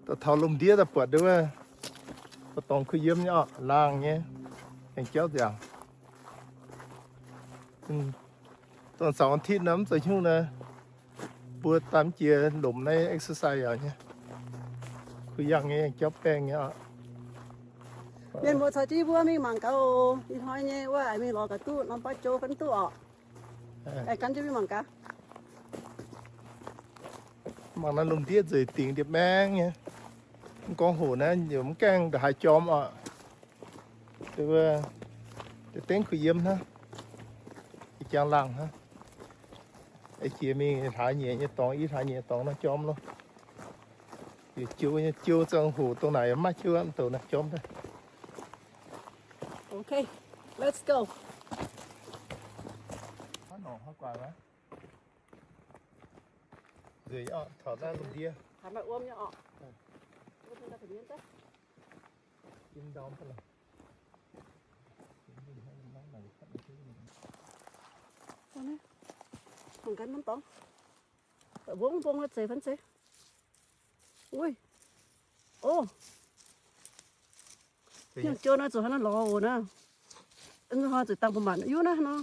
Da'taux lomh ndiev daaih buatc nduov, mbu'ndongx kuh yiem nyei orqc, laangh nyei, aengx jauv nziaauc. Dongh เสาร์อาทิตย์ naaiv mv zoux hnyouv naaiv, mbuo daaih mv jiex lomc naaiv exercise yaac nyei. Kuh yangh nyei, aengx jauv baengh nyei orqc. Mienh muoz caux jienv mbuo mingh mangc gaax oc. Ih hnoi nyei wuov mingh lorz gaax duqv norm baav jou fai mv duqv orqc. Aengx gan jienv mingh mangc gaax. Mangc naaiv lomh ndiev nzueic dingc ndie maengh nyei. Mv gorngv hoc naaiv yaac mv gaengh ndongc haaix jorm orqc. Deix dengv kuh yiem hnangv, ih jangx laangh hnangv. Jiex mingh hlaax nyieqc nyei dorngx, i hlaax nyieqc dorngx nor jorm loh. Yietc jiou nyei jiou ziangh hoc dongh naaic maiv maaih jiou aqv, douc naaiv jorm daaih. Okay, let's go. Nzueic orqc, taux naaiv lungh ndiev. Mangc gaax norm dorngx. Mbong mbong zeiz fai zeiz. Ui. O. Nyungc jiou naaiv zuqc hnangv naaiv lorz oc naaiv. Ih hnoi zuqc dangh bun maanc yuv naaiv nor.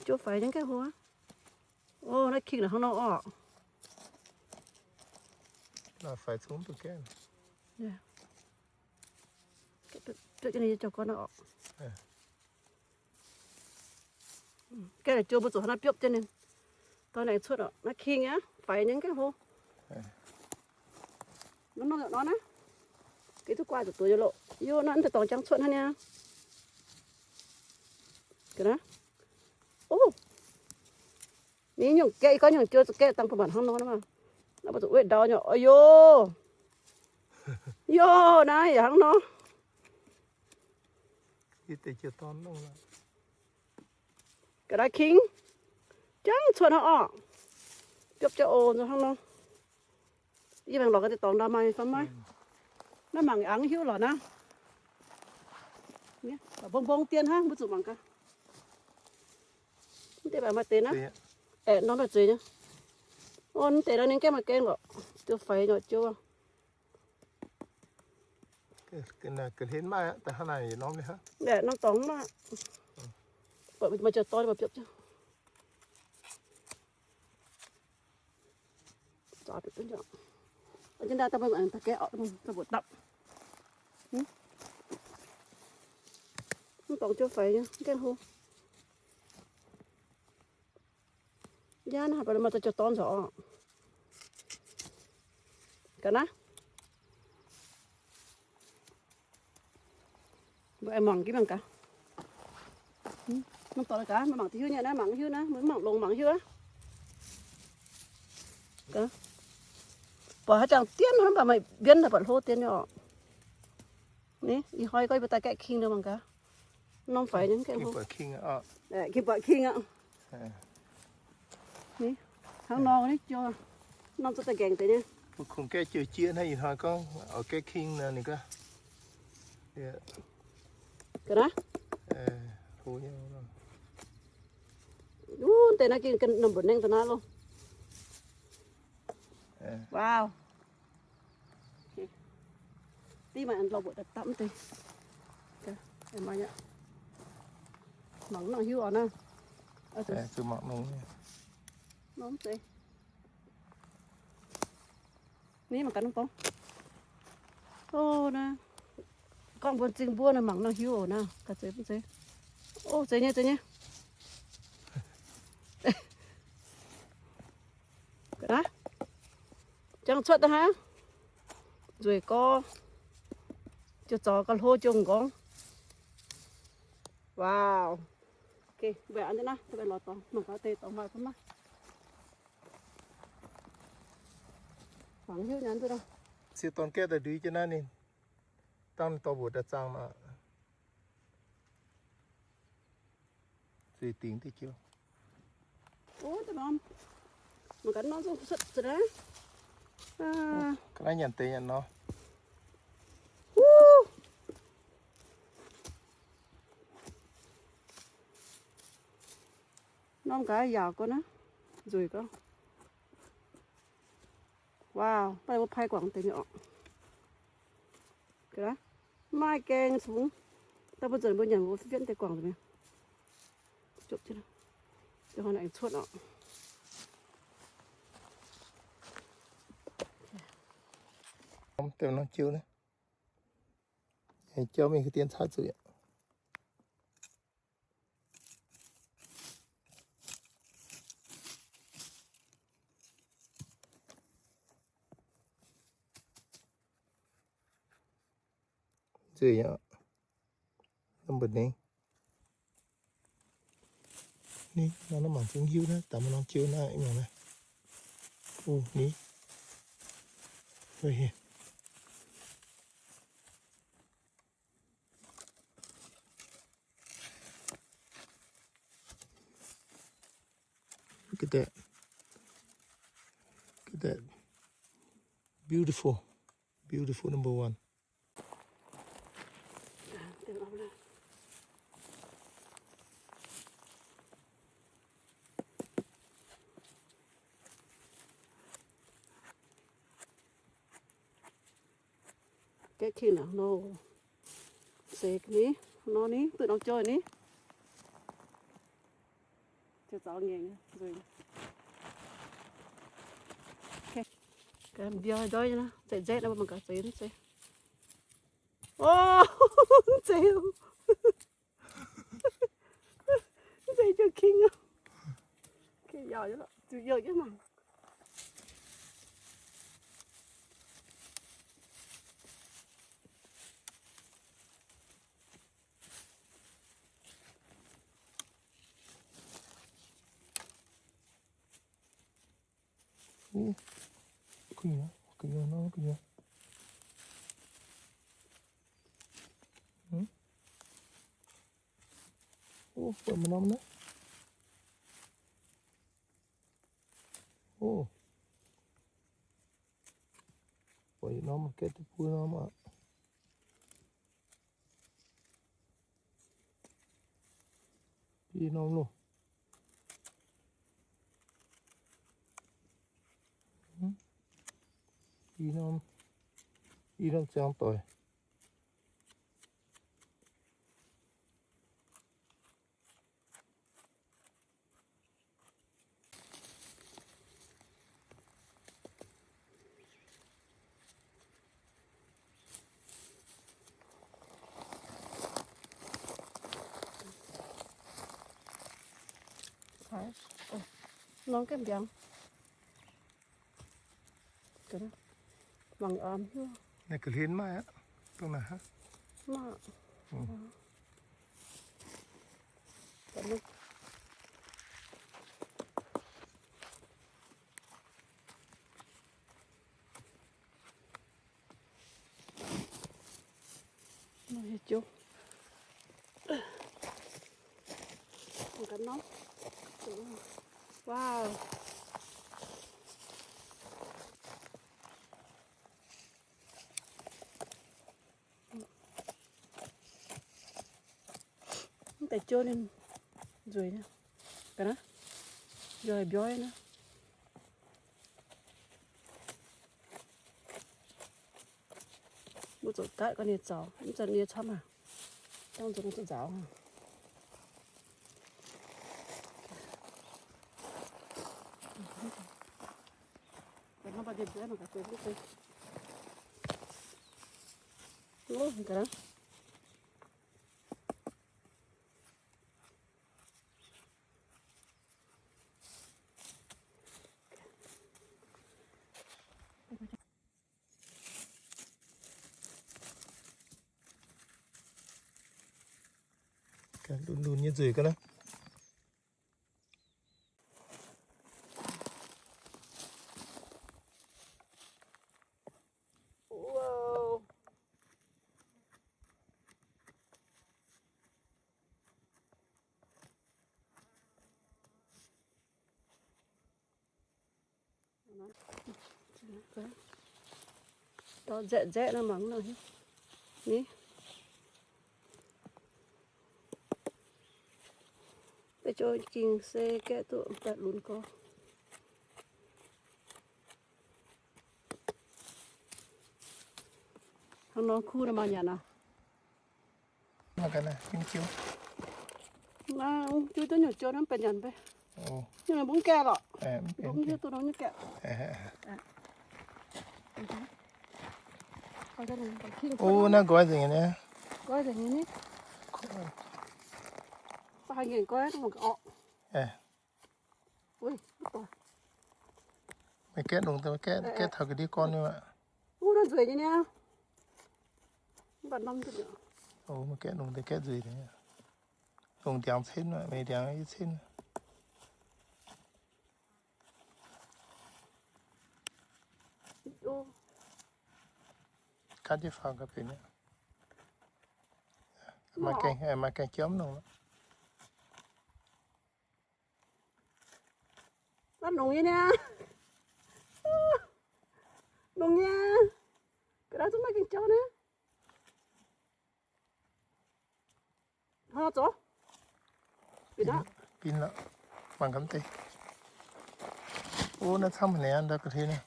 Jiou faix nyei gaengh hlo. O, naaiv king naaic hnangv nor orqc. Faix cungv duqv gaengh. Biopv jienv ninh nyei jauv-gorn naaiv orqc. Gaengh jiou mbuo zuqc hnangv naaiv biopv jienv ninh. Dorh naaic cuotv orqc, naaiv king aqv, faix nyei gaengh hlo. Nor nor nor naaiv. Geh duqv guaaih zuqc duqv nyei loh. Yie naaiv deix dorngx jangv cuotv hnangv nyei. Ga'naaiv. O. Ninh nyungc gaeqv, ih gorngv nyungc jiou gaeqv dangh bun maanc hnangv nor naaiv maah. Naaiv mbuo zuqc wetv ndau nyei. A'yo. Yo, naaiv yaac hnangv nor. Ga'naaiv king. Jangv cuotv hnangv orqc. Biopv jienv oc, nzunc hnangv nor. Yie mangc lorqc ga'deix dorngx ndau maaih fai maiv. Naaiv mangc angv hiuv lorqc naaiv. Mbong mbong dien hnangv, mbuo zuqc mangc gaax. Mv deix baac maaih deix naaiv. Aeqv, norm daaih zeiz nyei. O, mv deix naaiv ninh gaengh maaih gaengh lorqc. Jiou faix nyei jiou. Aeqv, norm dorngx mv maaih. Buatc maaih jiou dorn biopv jienv. Mv dorngx jiou faix nyei, gaengh hlo. Yaac naaiv maaih jiou dorn nzorc. Ga'naaiv. Mbuo aengx mangc jienv mangc gaax. Mv dorngx gaax, mbuo mangc diuh hiuv nyei naaiv, mangc hiuv naaiv, mbuo mv mangc longx mangc hiuv aqv. Buatc haaix jangx dien hnangv, mv baac maaih mbienv naaic buatc hlo dien nyei orqc. Ni, ih hnoi gorngv mbuo daaih gaeqv king nor mangc gaax. Norm faix nyei gaeqv hlo. King buatc king aqv. Ni, hnangv nor ni jiou, norm zuqc daaih nqaengc deix nyei. Mbuo kungx gaeqv jiou jieqv hnangv ih hnoi gorngv oix gaeqv king nor ninh gorngv. Ga'naaiv. Wuov deix naaiv gengh ga'naaiv mbuoqc nengh da'naaiv loh. Wow. Dih maaih an lorh mbuoqc dapv dapv mv deix. Mangc nangh hiuv oc naaiv. Zuqc mangc nongx. Norm deix. Ni mangc gaax nongx dorngx. O, naaiv gorngv mbuo m'zing mbuo naaiv mangc nangh hiuv oc naaiv. Ga'zeix mv zeiz. O, zeiz nyei, zeiz nyei. Ga'naaiv. Jangx cuotv daaih hnangv. Nzueic gorx. Jiu zaux ga'hlo jiu m'nqorngv. Wow. Ok, mbuo an deix naaiv, mbuo lorz dorngx, mangc gaax deix dorngx maaih fai maiv. Mangc hiuv nyei duqv. Cie dorn gaeqv daaih ndui jienv naaiv ninh, dangh ninh dorh mbuoqc daaih zaangh maah. Zuiz dingc diuh jiu. Mangc gaax norm zungv cuotv zuqc naaiv. Ga'naaiv nyanc deix nyanc nor. Norm gaax yaauc gorx naaiv, nzueic gorx. Wow, mv baac mbuo pai guangc deix nyei orqc. Maaih gaeng cungx, daaih mbuo nzuonx mbuo nyanc mbuo fienv deix guangc deix mi'aqv. Aengx cuotv orqc. Dem norm jiu naaiv, jauv mingh ga'dien caav zuqc aqv. Nzueic aqv. Number nine. Ni, nor naaiv mangc zungv hiuv naaiv, daaih mbuo norm jiu naaiv, mangc naaiv. Oh, ni. Right here. Look at that. Look at that. Beautiful. Beautiful number one. Gaeqv king naaic nor, seix ni, nor ni, duqv norm joih ni. Ziouc zaux ngaengc nzueic. Mbiauz ndoiv nyei, nzeic nzeiv naaiv mbuo mangc gaax zeix mv zeiz. O, mv zeiz. Mv zeiz jiu king. Zuqc youh jienv mangc. Gu'nyuoz, gu'nyuoz nor, gu'nyuoz. Hm? O, buatc maaih norm naaiv. O, buatc yietc norm, gaeqv duqv buo norm aqv. Biei norm loh. Biei norm, biei norm ziangx doic. Norm gaengh mbiaangx. Mangc aav. Naaiv ga'hlen maaih aqv. Dongh naaiv hnangv. Maaih. Wow. Mv deix jiouv ninh nzueic nyei. Ga'naaiv, mbioi mbioi naaiv. Mbuo zuqc gaatv ga'naaiv nyei zaux, mv zeiz nyei camv aqv. Dangh zuqc zuqc nzaaux. Lunx lunx nyei nzueic ga'naaiv. Dorh nzaeqv nzaeqv nor mangc nor. Ni, deix joux gengh se gaeqv duqv daaih lunx gorx. Nor kuv nor maaih nyanc aqv. Mv ganh naaiv, jiu. Jiu duqv nyungc jiu naaiv benx nyanc mbe. Nyungc mbuo mv gaengh lorqc. Mbuo mv hiuv duqv nor nyungc gaengh. O, naaiv nqoi nzengc nyei. Nqoi nzengc nyei ni. Mv baac haaix nqoi mangc gaax orqc. Meih gaeqv longx deix, gaeqv, gaeqv taux ga'ndiev gorn nyei aqv. Wuov, naaiv nzueic nyei niaa. Mv baac norm duqv. O, meih gaeqv longx deix, gaeqv nzueic deix. Longc ndiangx cen, meih ndiangx yie cen. Kat jienv faaux ga'benx. Maaih gaengh, maaih gaengh jomv longc. Naaiv longx nyei niaa. Longx nyei. Ga'naaiv zungv maaih gaengh jomv naaiv. Hnangv naaiv zoux. Binc lorqc. Mangc gaax deix. O, naaiv camv haic naaiv, ndau ga'hlen naaiv.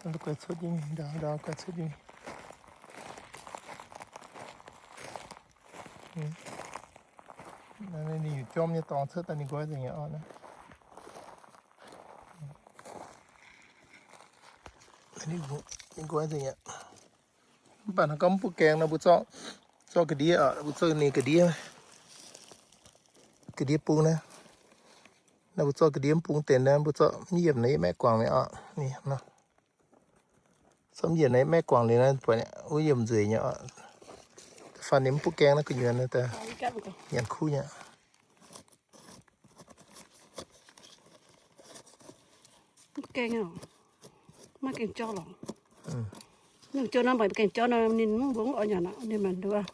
Guaix cuotv nyei, ndau, ndau guaix cuotv nyei. Ninh nyungc jorm nyei dorngx cuotv daaih ninh nqoi nzengc nyei orqc naaiv. Ninh nqoi nzengc nyei. Mv baac naaiv gorngv mv butv gaengh nor, mbuo zorqv, zorqv ga'ndiev, mbuo zorqv ninh ga'ndiev, ga'ndiev bung naaiv. Naaiv mbuo zorqv ga'ndiev mv bung deix naaiv, mbuo zorqv mv yiemc naaiv maeqv guangc mi'aqv orqc. Ni nor. Zorqv mv yiemc naaiv maeqv guangc liuz naaiv, buatc wuov yiemc nzueic nyei orqc. Da'faanh ninh mv butv gaengh naaiv gu'nyuoz naaiv, nyanc kuv nyei. Mv gaengh, maiv gaengh jauv lorqc. Nyungc jauv naaiv maiv gaengh jauv nor, ninh mv mbuo mv oix nyanc aqv, ninh maanc nduov.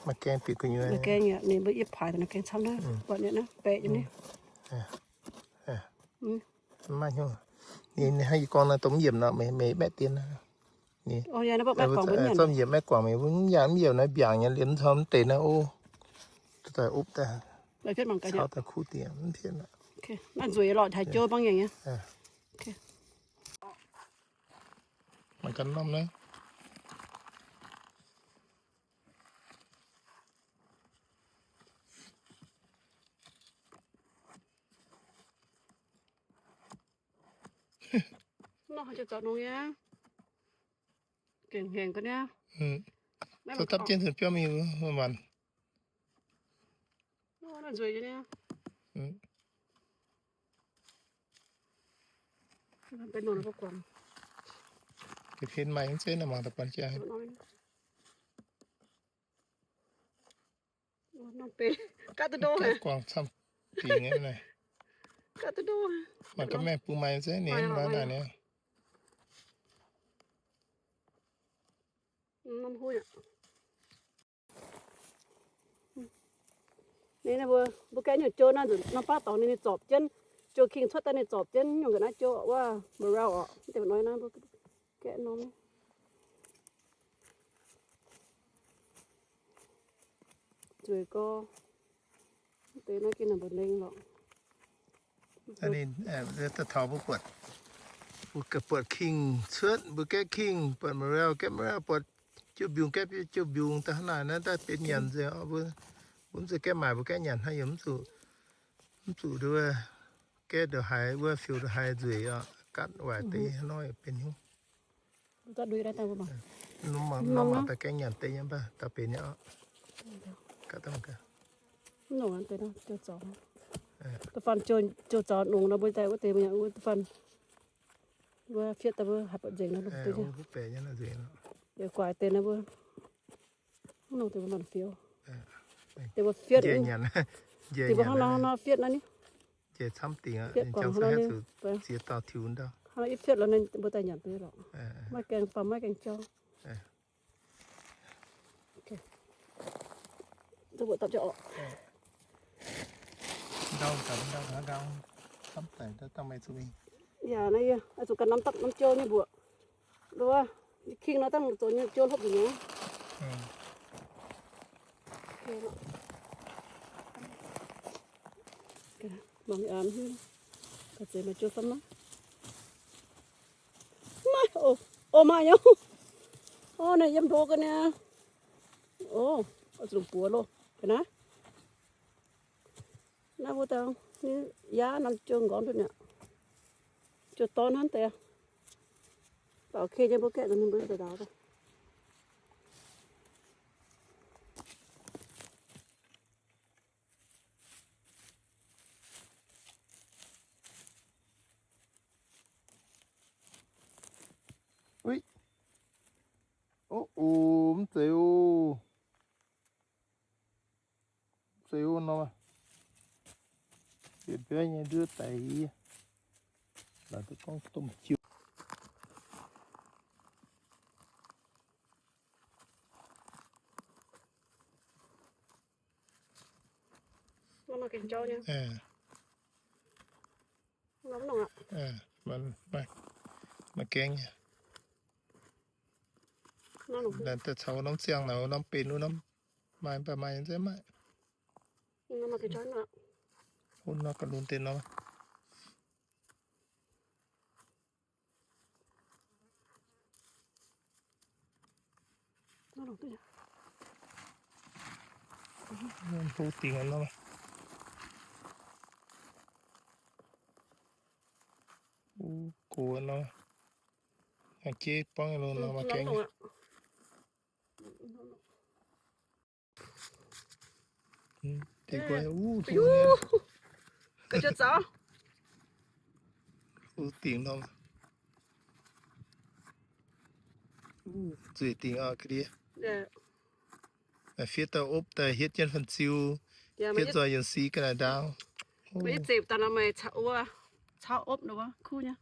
Maiv gaengh bieqc gu'nyuoz. Maiv gaengh, ninh mbuo yietc paaix naaiv gaengh camv naaiv, buatc nyei naaiv, baeqc nyei ni. Maiv hnyouv. Ninh, ninh hnangv yie gorngv naaiv, dongh mv yiemc nor, meih, meih maeqv dien naaiv. Ni, zorqv mv yiemc maeqv guangc, meih mv yangh, mv yiemc naaiv mbiaangc nyei, liemh mv taux mv deix naaiv, o, daaih opv daaih, caux daaih kuv diex mv pienv aqv. Naaiv nzueic lorqc, haaix joux bang yangh nyei. Mangc gaax norm naaiv. Nor haaix zoux nongx nyei. Gengh hengx ga'naaiv. Zoux dapv jienv caux biauv mingh wuov maanc. Naaiv nzueic nyei. Benx nongx guangc. Ga'hlen maaih mv zeiz naaiv mangc daaih buatc jaax. Norm deix, ga'duqv ndo haic. Guangc camv dingc nyei naaiv. Ga'duqv ndo. Mangc gaax maengx bung maaih mv zeiz, ninh mv maaih naaic ni. Norm huih aqv. Ninh mbuo, mbuo gaeqv nyungc jou naaiv nzunc norm baav dorngx ninh, ninh zorpc jienv, jou king cuotv daaih ninh zorpc jienv nyungc ga'naaiv jou wuov morel orqc, mv deix mbuo noi naaiv mbuo gaeqv norm. Zueiz gorx, mv deix naaiv gengh naaic mbuo nengh lorqc. Ninh, daaih taux mbuo buatc, mbuo buatc king cuotv, mbuo gaeqv king, buatc morel, gaeqv morel, buatc jiu mbiungc, gaeqv jiu mbiungc, daaih hnangv naaic naaiv daaih benx nyanc nzengc. Mbuo mv zuqc gaeqv maaic, mbuo gaeqv nyanc hnangv yaac mv zuqc, mv zuqc nduov gaeqv ndongc haaix, wuov fiuv ndongh haaix nzueic oc, gaatv waaic deix hnoi benx hnyouv. Norm mangc daaih gaengh nyanc deix nyei mv baac daaih benx nyei oc. Da'faanh jiu zaux nongx nor mbuo daaih wuov deix mbuo yaac wuov da'faanh wuov fietv daaih mbuo haih buatc nzengc nor. Guaix deix nor mbuo nongx deix mbuo maanc fiou. Deix mbuo fietv, deix mbuo hnangv nor fietv naaiv ni. Jiex camv dingc aqv, fietv guangc hnangv nor, ziex dauh tiux ndau. Hnangv nor yie fietv lorz ninh mbuo daaih nyanc duqv lorqc. Maiv gaengh faam maiv gaengh jauv. Ndau gaax ndau gaax nqaang, camv daic ndau dangh meih zuqc mingh. Yaac naaiv yie zuqc ganh norm dapv norm jou nyei mbuoqc. Nduov, king nor dangh zoux nyei jou hlopv nzengc nyei. Mangc aqv, ga'zeix maaih jou camv naaiv. O, maaih nyei. O, naaiv yiem ndo ga'naaiv. O, zuqc buoz loh ga'naaiv. Naaiv mbuo dangh ni, yaav norm jiou nqorngv duqv mi'aqv. Jiou dorn hnangv deix. Baaux ke nyei mbuo gaeqv nzengc mingh mbuo daaih ndaaux daaih. Uiv. O, o, mv zeiz o. Mv zeiz o nor. Bieqc mbiauv nyei nduov daic yie. Laaix duqv gorngv domh jiu. Mv nor gengh jauv nyei. Mv nor mv nongc aqv. Mv, mv, maiv gaengh nyei. Mv nor nongc. Laanh daaih caux norm ziangh naaic, norm benx wuov norm, maaih mv baac maaih nzengc maiv. Mv nor gengh jauv nyei aqv. Wuov nor ga'lunx deix nor. Hlo dingc nor. Uv, gox nor. Maaih jeiv buangv lo nor maaih gaengh. Deix guai, uv, uv dingc nor. Uv, zueiz dingc aqv, ga'ndiev. Fiev daaih opv daaih hietv jienv fan-ziu, hietv nzoih yiem si ga'naaiv ndaauv. Maiv zeiz daaih nor meih caux opv nor kuv nyei.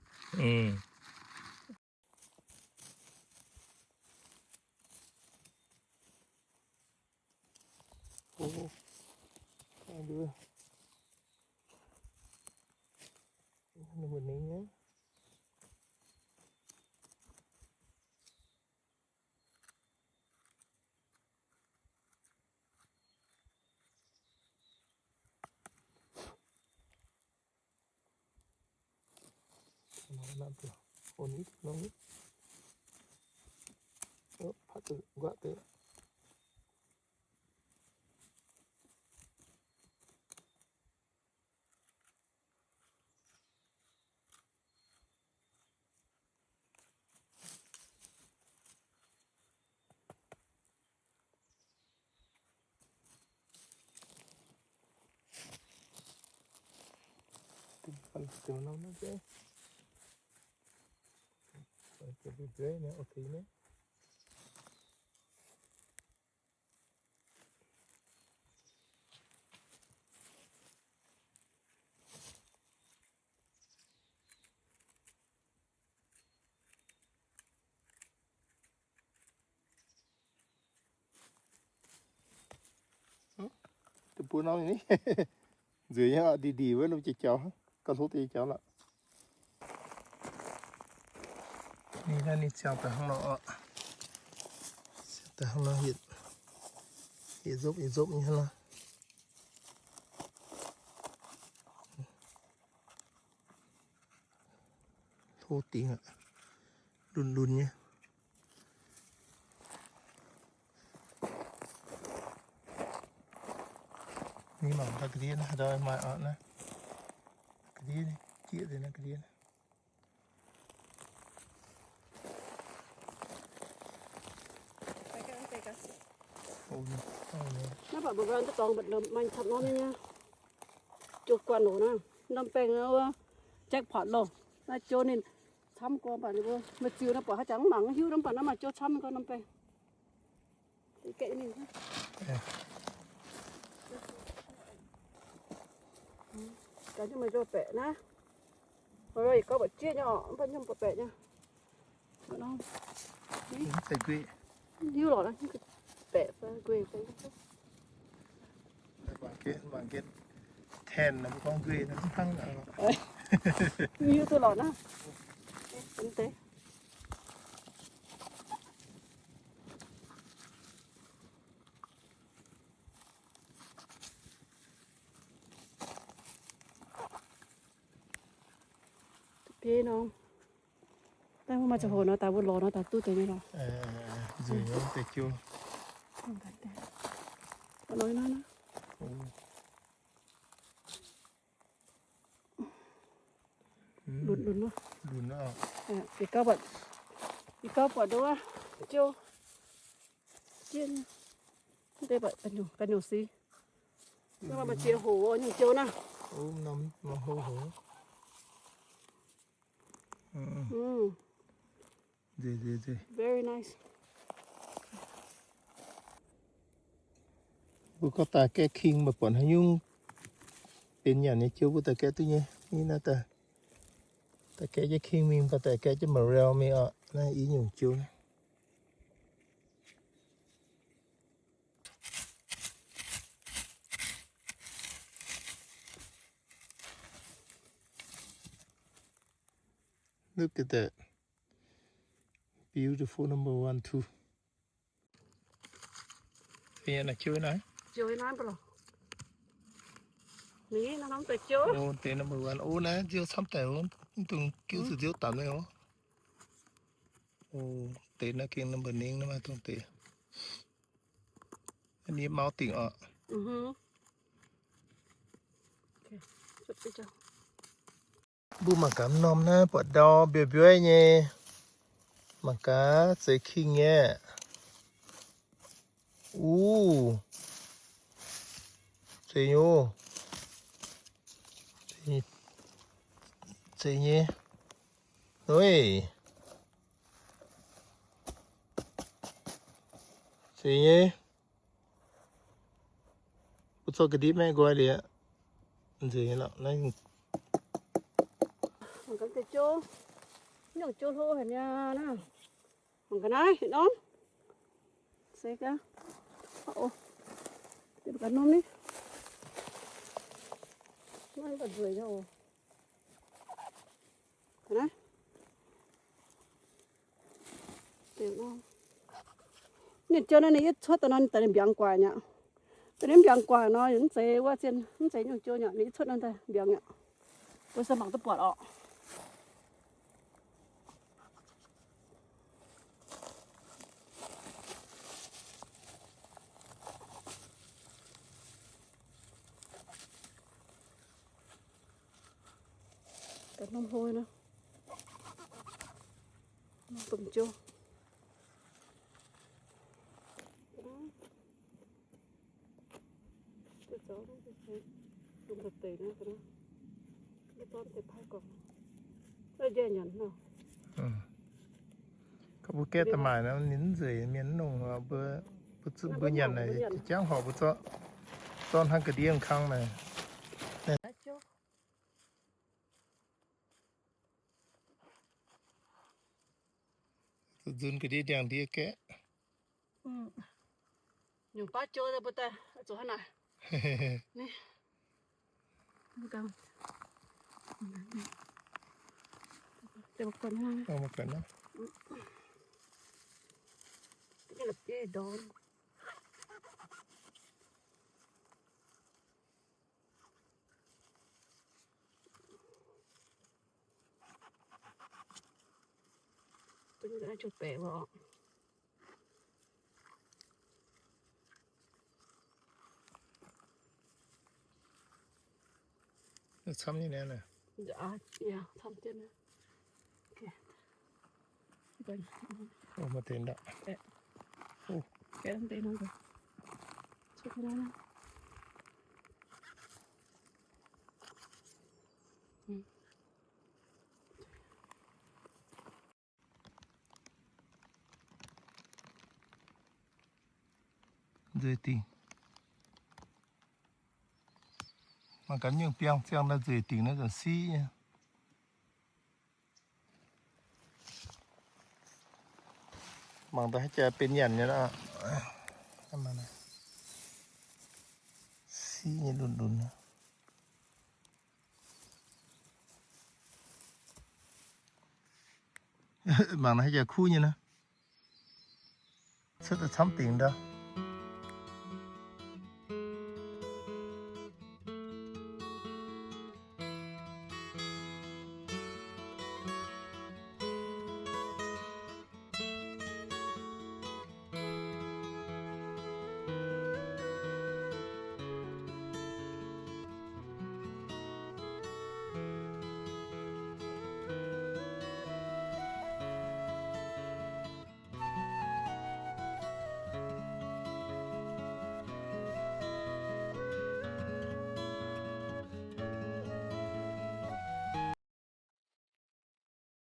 Deic-bung nor ni, nzueic nyei, ndih ndih wuov, lomh jiex jaux, gauh hlo deix jaux lorqc. Ninh naaiv ninh ziangh daaih hnangv nor oc. Ziangh daaih hnangv nor, yietc nzopv yietc nzopv nyei hnangv nor. Hlo dingc aqv, lunx lunx nyei. Ni mangc ga'ndiev naaiv, ndau maaih oc naaiv. Ga'ndiev jieqv deix naaiv ga'ndiev. Naaiv baac mbuo duqv dorngx mba'lomc maaih camv norm nyei. Joux guanh oc naaiv, norm baengh wuov, jackpot loh. Naaiv joux ninh camv gorngv baac ninh mbuo maaih ziux naaiv buatc haaix jangx mv mangc hiuv, mv baac naaiv maaih joux camv gorngv norm baengh. Gaax nyei meih nzauh baeqc naaiv. Yietc gorngv buatc jieqv nyei oc, mv baac nyei buatc baeqc nyei. Hiuv lorqc naaiv, baeqc gueix. Mangc gaax, mangc gaax, tanh mbuo gorngv nqueih naaiv mv hnangv. Hiuv duqv lorqc naaiv. Biei norm, Mbuo maaih ziangh hoc nor, daaih mbuo lorz nor daaih duqv deix nyei lorqc. Nzueic nyei deix jiu. Lunc, lunc. Ih gauh buatc, ih gauh buatc nduov jiu. Jienv. Mv deix buatc ga'nyungc si. Mv baac maaih ziex hoc nyungc jiu naaiv. Very nice. Mbuo gorngv daaih gaeqv king mbuo buatc haaix nyungc benx nyanc nyei jiu mbuo daaih gaeqv duqv nyei. Ni naaiv daaih, daaih gaeqv jienv king mingh, mbuo daaih gaeqv jienv marel mingh oc. Naaiv i nyungc jiu naaiv. Look at that. Beautiful number one, two. Deix naaiv jiu naaiv. Deix number one. Ov, naaiv nziouv camv daic oc. Mv dungx giuv zuqc nziouv danx nyei oc. Ov, deix naaiv gengh number ningh naaiv maaih dongh deix. Ni mauv dingc oc. Mbuo mangc gaax norm naaiv buatc ndau mbiuov mbiuov nyei. Mangc gaax, zeiz king nyei. Uv, zeiz nyei. Zeiz nyei. Uiv, zeiz nyei. Butv zorqv ga'ndiev maiv nqoi liuz. Nzengc nyei lorqc. Mangc gaax deix jiu. Nyungc jiu hlo haic mi'aqv naaiv. Mangc gaax naaiv norm. Se gaax. Deix mangc gaax norm ni. Naaiv mv baac nzueic nyei oc. Naaiv. Ninh jiu naaiv ninh yietv cuotv daaih nor, ninh daaih ninh mbiaangx guaax nyei. Daaih ninh mbiaangx guaax nor, mv zeiz wuov zienh, mv zeiz nyungc jiu nyei, ninh yietv cuotv nor daaih mbiaangx nyei. Mbuo se mangc duqv buatc oc. Gaax norm hlo nor. Domh jiu. Gorngv mbuo gaeqv daaih maaic nor, ninh mv nzueic mienh mv longc, mbuo, mbuo nyanc naaic, jangv horpc mbuo zorqv, zorqv hnangv ga'ndiev kang naaic. Nzunc ga'ndiev ndiangx-ndiev gaeqv. Nyungc baav jiu mbuo daaih zuqc hnangv naaic. Camv nyei naaiv. Nzueic dingc. Mangc gaax nyungc biangh ziangh naaiv nzueic dingc naaiv zanc siqv nyei. Mangc daaih haaix jaax benx nyanc nyei lorqc. Siqv nyei lunx lunx. Mangc naaiv haaix jaax kuv nyei naaiv. Cuotv daaih camv dingc ndau.